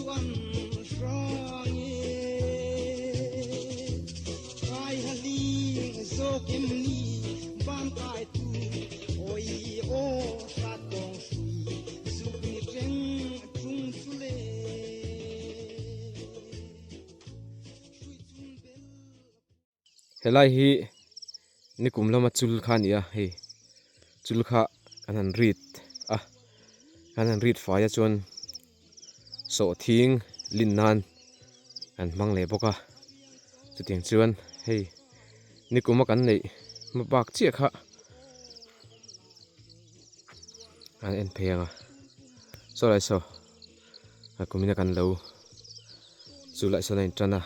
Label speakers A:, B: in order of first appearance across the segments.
A: Helai hi nikum lama chul kha a ni a hei chul kha an han rit a an han rit fai a chuan sawhthing lin nan an hmang leh bawk a chutiang chuan hei nikum a kan neih hma bak chiah kha an en phei ang a saw lai saw a kumina kan lo chu lai sawn a intan a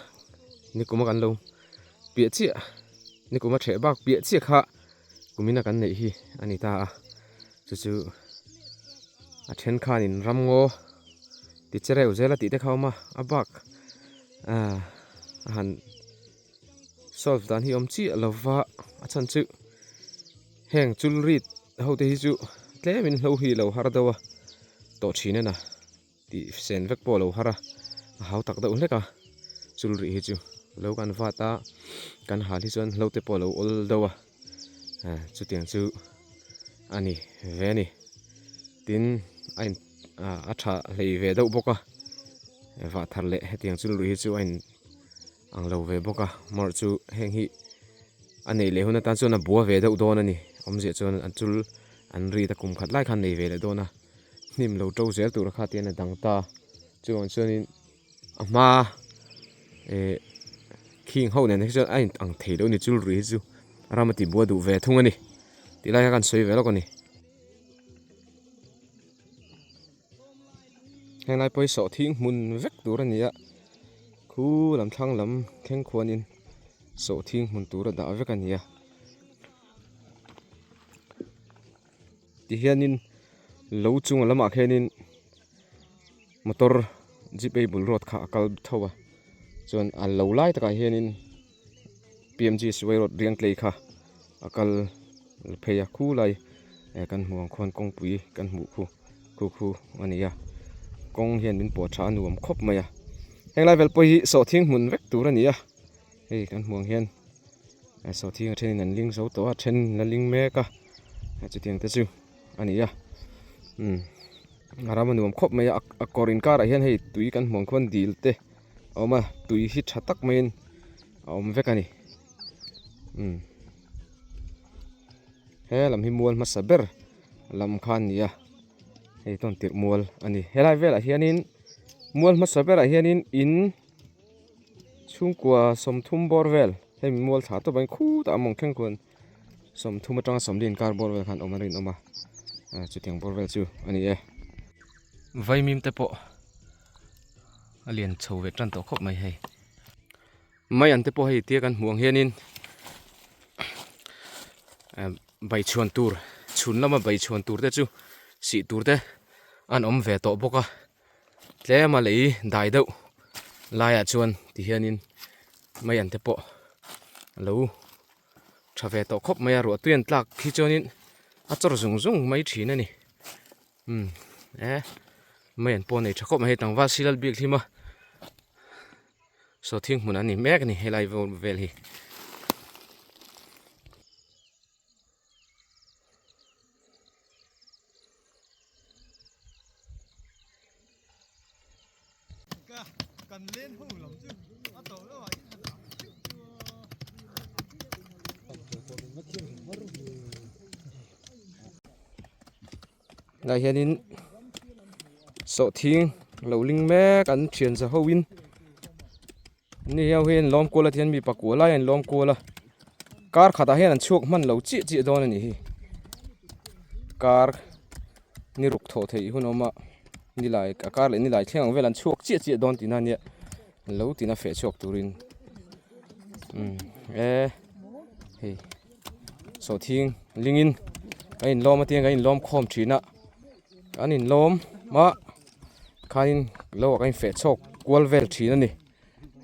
A: nikum a kan lo piah chiah nikum a theh bak piah chiah kha kumina kan neih hi a ni ta a chu chu a then khanin ramngaw ti chereu zel a tih te kha a awm a a bak ah a han solve dan hi a awm chiah lo va a chhan chu heng chul rit ho te hi chu tlemin hlo hi lo har deuh a tawh thin a na tih sen vek pawh a lo har a a hau tak deuh hlek a chul rih hi chu lo kan vat a kan hal hi chuan hlo te pawh a lo awl deuh a eh chutiang chu a ni ve a ni tin a in ah a tha hlei ve deuh bawk a vah thar leh hetiang chul rih hi chu a in ang lo ve bawk a mawrh chu heng hi a neih leh hun atan chuan a bua ve deuh dawn a ni awmzia chuan an chul an rit a kum khat lai khan nei ve leh dawn a hnim lo to zel tur kha tian a dang ta chuvang chuanin a hma eh khing ho nen hi chuan a in ang thei lo a ni chul rui hi chu ram a ti bua duh ve thung a ni tih lai kha kan sawi ve lawk a ni. Henglai pawh hi sawhthing hmun vek tur a ni a khu lam thlang lam thleng khuanin sawhthing hmun tur a dah vek a ni a tihianin lo chunga lamah khianin motor jeep ei bul road kha a kal tho a chuan a lo lai takah hianin pmg sipai road riang tlei kha a kal phei a khulai eh kan hmuh ang khuan kawngpui kan hmuh khu khu khu a ni a kawng hian min pawh tha a nuam khawp mai a henglai vel pawh hi sawhthing hmun vek tur a ni a hei kan hmuh ang hian eh sawhthing a thenin an ling zo tawh a a then la ling mek a chutiang te chu a ni a umm a ram a nuam khawp mai a a kawr inkarah hian hei tui kan hmuh ang khuan dil te a awm a tui hi tha tak maiin a awm vek a ni umm he lam hi mual hmasa ber lam kha a ni a hei tawn tirh mual a ni helai velah hianin mual hmasa berah hianin in chhungkua sawmthum bawr vel hemi mual thla tawp ah hian khutah a mawng thleng khuan sawmthum atanga sawmli inkar bawr vel khan awm a rinawm a chutiang bawr vel chu a ni e vaimim te pawh a lian chho ve tan tawh khawp mai hei mai an te pawh hei tia kan hmuh ang hianin baichhuan tur chhun lama baichhuan tur te chu sih tur te an awm ve tawh bawk a tlem a lei dai deuh laiah chuan ti hianin mai an te pawh a lo tha ve tawh khawp mai a ruah tui an tlak hi chuanin a chawr zung zung mai thin a ni umm e mai an pawh nei tha khawp mai hei tlangval silal bik hlim a sawhthing hmun a ni mek a ni helai vel hi. Lai hianin sawhthing lo ling mek an thian za ho in ni hian hian lawm kual a tihian mi pakua lai an lawm kual a kar khatah hian an chhuak hman lo chiah chiah dawn a nih hi kar ni ruk thawh theih hun a awm a nilai a kar leh nilai thleng ang vel an chhuak chiah chiah dawn tihna ania lo tina feh chhuak turin umm e hei. Sawhthing lingin a inlawm a tiang kan inlawm khawm thin a an inlawm a khanin lo ah kan infeh chhawk kual vel thin a ni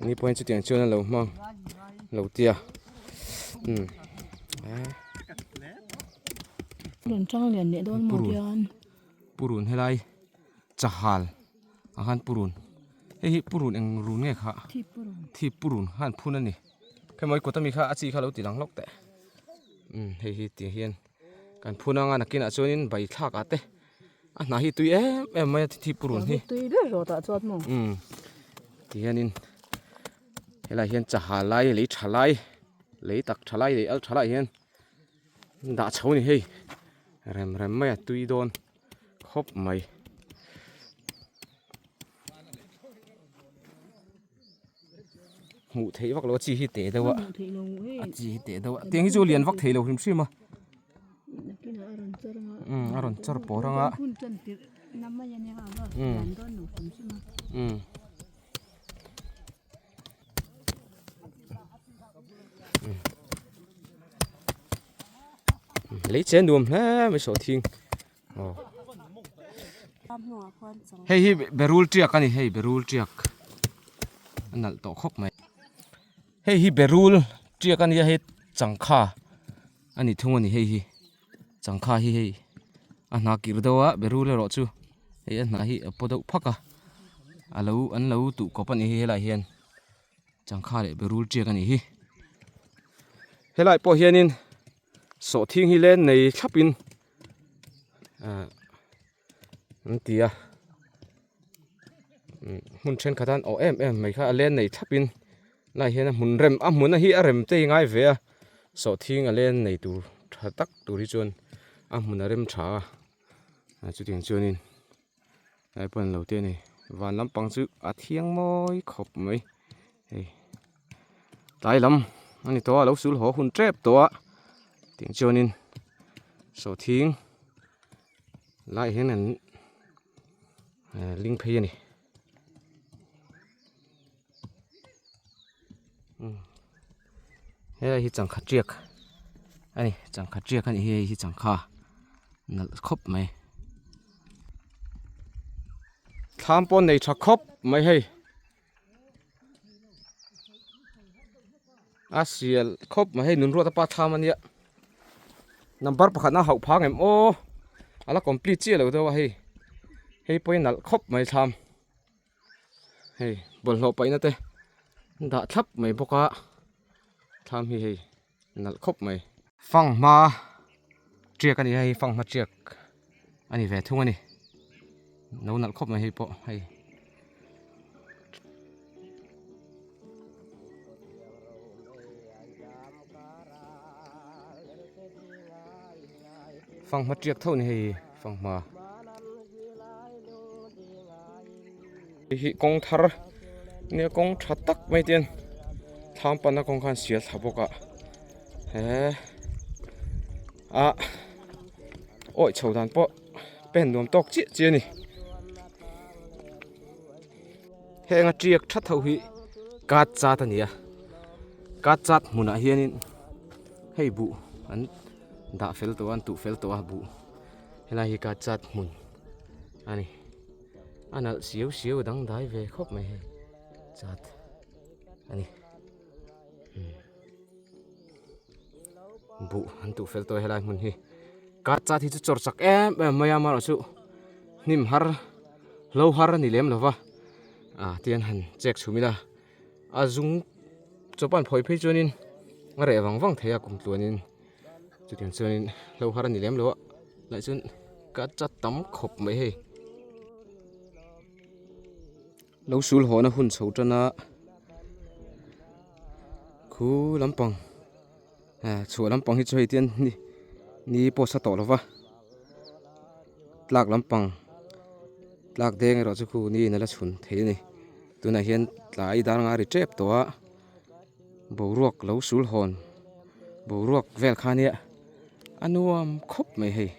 A: ni pawhin chutiang chuan a lo hmang lo tia umm purun purun helai chahal ah khan purun. Hei hi purun eng run nge kha? Thip purun kha an phun a ni. Khemawi kut ami kha a chi kha lo ti lang hlawk teh. Umm hei hi tiang hian kan phun anga nakinah chuanin bai thlak ah te a hnah hi tui em em mai a thip purun hi.
B: Tui ber rawh tah chuan maw.
A: Umm ti hianin helaiah hian chaha lai lei tha lai lei tak tha lai lei al tha lai hian dah chho a ni hei rem rem mai a tui dawn khawp mai. Hmuh theih vak lo a chi hi teh deuh a a chi hi teh deuh a tiang hi chu lian vak thei lo hrim hrim a umm a rawn char pawr ang a umm umm lei che nuam hle mai sawhthing. Aw hei hi berul tiak a ni hei berul tiak a nalh tawh khawp mai hei hi berul tiak a nia hei changkha a ni thung a ni hei hi changkha hi hei a hna kir deuh a berul erawh chu hei a hnah hi a paw deuh phak a a lo an lo tuh kawp a ni hi helaiah hian changkha leh berul tiak a ni hi helai pawh hianin sawhthing hi len nei thlapin ah an ti a hmun thenkhat an awh em em mai kha a len nei thlapin lai hian a hmun rem a hmun hi a rem te hi ngai ve a sawhthing a len nei tur tha tak tur hi chuan a hmun a rem tha a chutiang chuanin Helai pawh an lo te a ni van lampang chu a thiang mawi khawp mai hei tlai lam a ni tawh a lo sul haw hun tep tawh a tiang chuanin sawhthing lai hian an ling phei a ni helai hi changkha tiak a ni changkha tiak a ni hi hei hi changkha nalh khawp mai thlam pawh nei tha khawp mai hei a sial khawp mai hei nunruata pa thlam a nia number pakhat na hauh phang em aw a la complete chiah lo deuh a hei hei pawh hi nalh khawp mai thlam. Hei bawlhhlawh paihna te an dah thlap mai bawk a thlam hi hei nalh khawp mai. Fanghma tiak a ni a hei fanghma tiak a ni ve thung a ni lo nalh khawp mai hei pawh hei. Fanghma tiak tho a ni hei fanghma. Hei hi kawng thar nia kawng tha tak mai te hian thlam panna kawng khan sial thla bawk a he ah awih chho dan pawh pen nuam tawk chiah chiah a ni heng a tiak tha tho hi kat chat a ni a kat chat hmunah hianin hei buh an dah fel tawh a an tuh fel tawh a buh helai hi kat chat hmun a ni. A nalh siau siau dangdai ve khawp mai hei chat a ni buh an tuh fel tawh helai hmun hi kat chat hi chu chawr chak em em mai a amaherawh chu hnim har hlo har a ni lem lo va ah tian han chek chhum ila a zung chawp an phawi phei chuanin a reh vang vang thei a kum tluanin chutiang chuanin hlo har a ni lem lo a lah chuan ka chat tam khawp mai hei lo sul hawhna hun chho tan a khu lampang ah chhuah lampang hi chu hei tian ni ni pawh sa tawh lo va tlak lampang tlak deng erawh chu khu ni in a la chhun thei a ni tunah hian tlai dar nga ri tep tawh a boruak lo sul hawn boruak vel kha nia a nuam khawp mai hei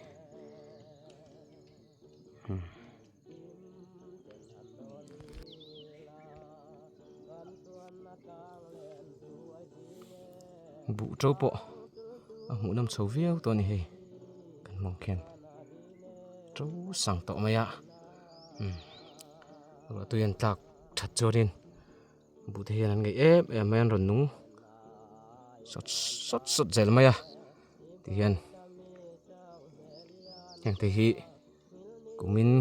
A: buh to pawh a hmuh nawm chho viau tawh a ni hei kan hmuh ang khian to sang tawh mai a umm ruahtui an tlak that chuanin buh te hian an ngeih em em mai a an rawn nung sawt sawt sawt zel mai a tihian heng te hi kumin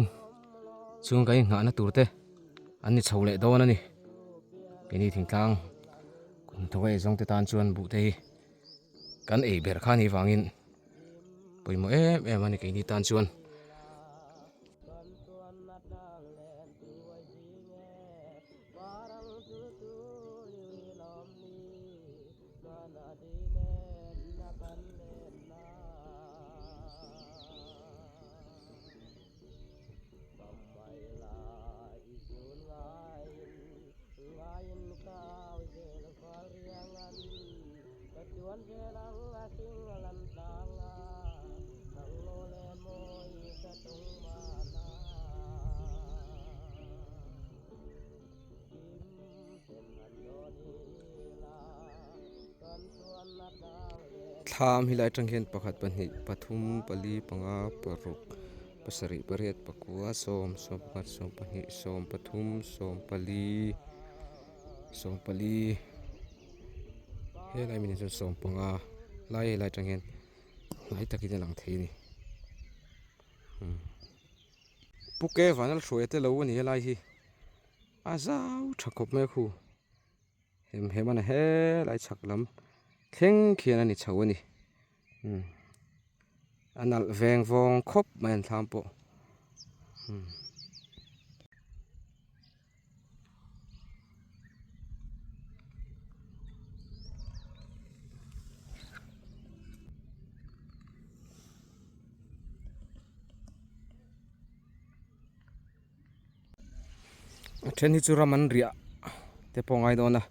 A: chhung kan inghahna tur te. An ni chho leh dawn a ni. Keini thingtlang kum thawk a eizawng te tan chuan buh te hi kan ei ber kha a nih vangin pawimawh em em a ni keini tan chuan. Thlam hi lai atang hian pakhat pahnih pathum pali panga paruk pasarih pariat pakua sawm sawm pakhat sawm pahnih sawm pathum sawm pali sawm pali helai mi ni chuan sawm panga lai helai atang hian hnai takin a lang thei a ni Puke vanal hruai te lo a ni helai hi a zau tha khawp mai a khu. Hem hem a ni helai chhak lam thleng khian a ni chho a ni umm a nalh veng vawng khawp mai an thlam pawh umm. A then hi chu ram an riah te pawh a ngai dawn a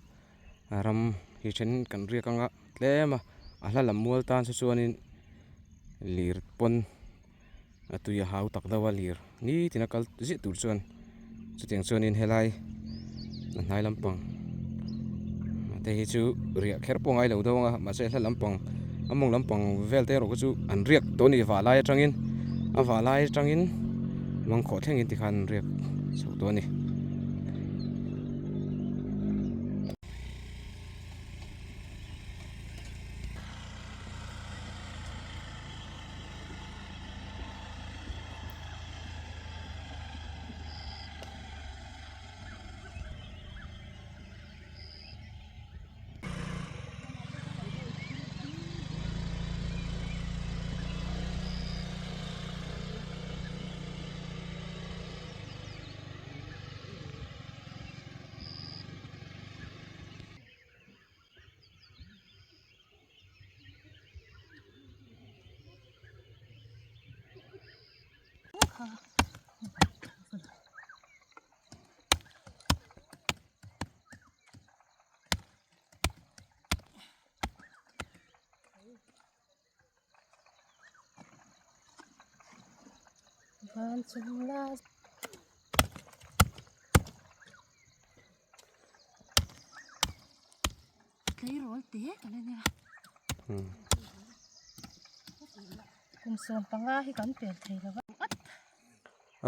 A: ram hi then kan riak anga tlem a a hla lam mual tan saw chuanin lir pawn a tui a hau tak deuh a lir nitin a kal ziah tur chuan chutiang chuanin helai a hnai lampang te hi chu riah kher pawh a ngai lo deuh ang a mahse hla lampang a mawng lampang vel te erawh kha chu an riak tawh a ni vah lai atangin a vah lai atangin mangkhawh thlengin tikhan an riak chho tawh a ni.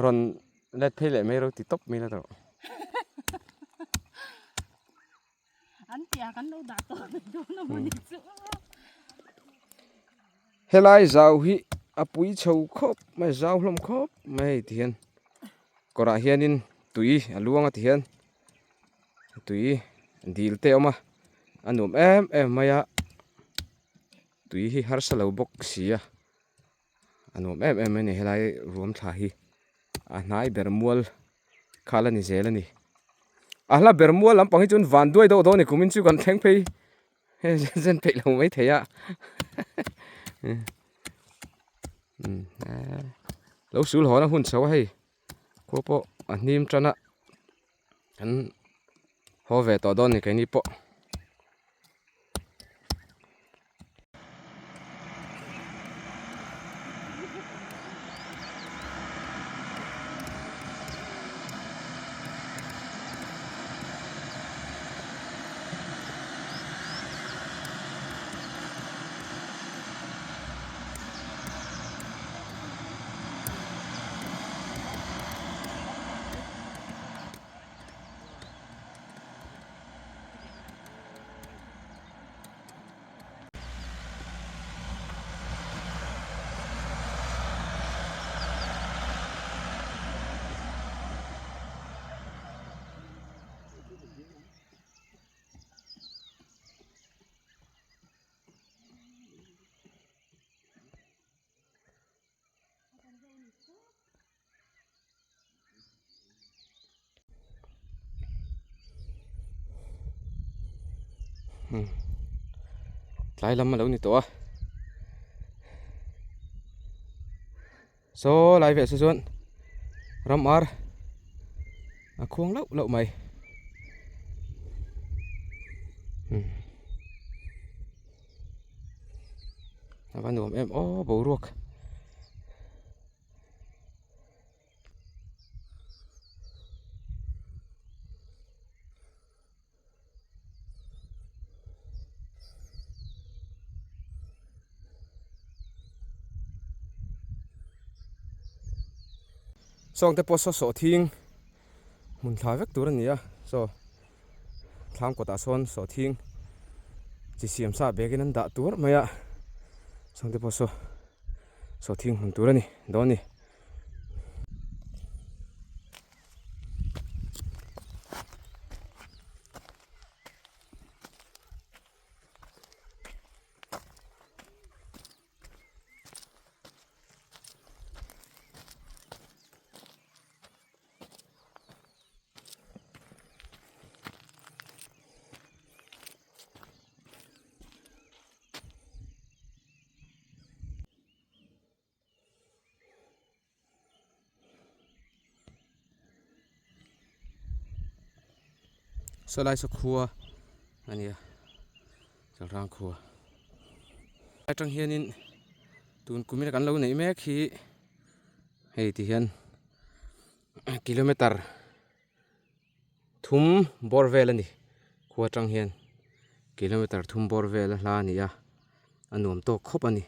A: Rawn let phei leh mai ro ti tawp mai la tawh.
B: An tia kan lo dah tawh mai dawn a mawni chu.
A: Helai zau hi a pui chho khawp mai zau hlawm khawp mai hei ti hian kawrah hianin tui a luang a ti hian tui dil te a awm a a nuam em em mai a tui hi harsa lo bawk si a a nuam em em mai a ni helai ruam thla hi a hnai ber mual kha la ni zel a ni a hla ber mual lampang hi chuan van duai deuh dawn a ni kumin chu kan thleng phei hei zen zen peih lo mai thei a lo sul hawn a hun chho a hei khua pawh a hnim tan a kan haw ve tawh dawn a ni keini pawh. Hmm. Tlai lam a lo ni tawh a. Saw lai veh se chuan ram ar a khuang loh loh mai. Hmm. A va nuam em aw boruak. Sawng te pawh saw sawhthing hmun thla vek tur a ni a saw thlam kawtah sawn sawhthing chi siam sa bag in an dah tuar mai a sawng te pawh saw sawhthing hmun tur a ni dawn a ni. Saw lai saw khua a nia Chalrang khua atang hianin tun kumina kan lo neih mek hi hei ti hian kilometer thum bawr vel a ni khua atang hian kilometer thum bawr vel a hla a ni a a nuam tawk khawp a ni.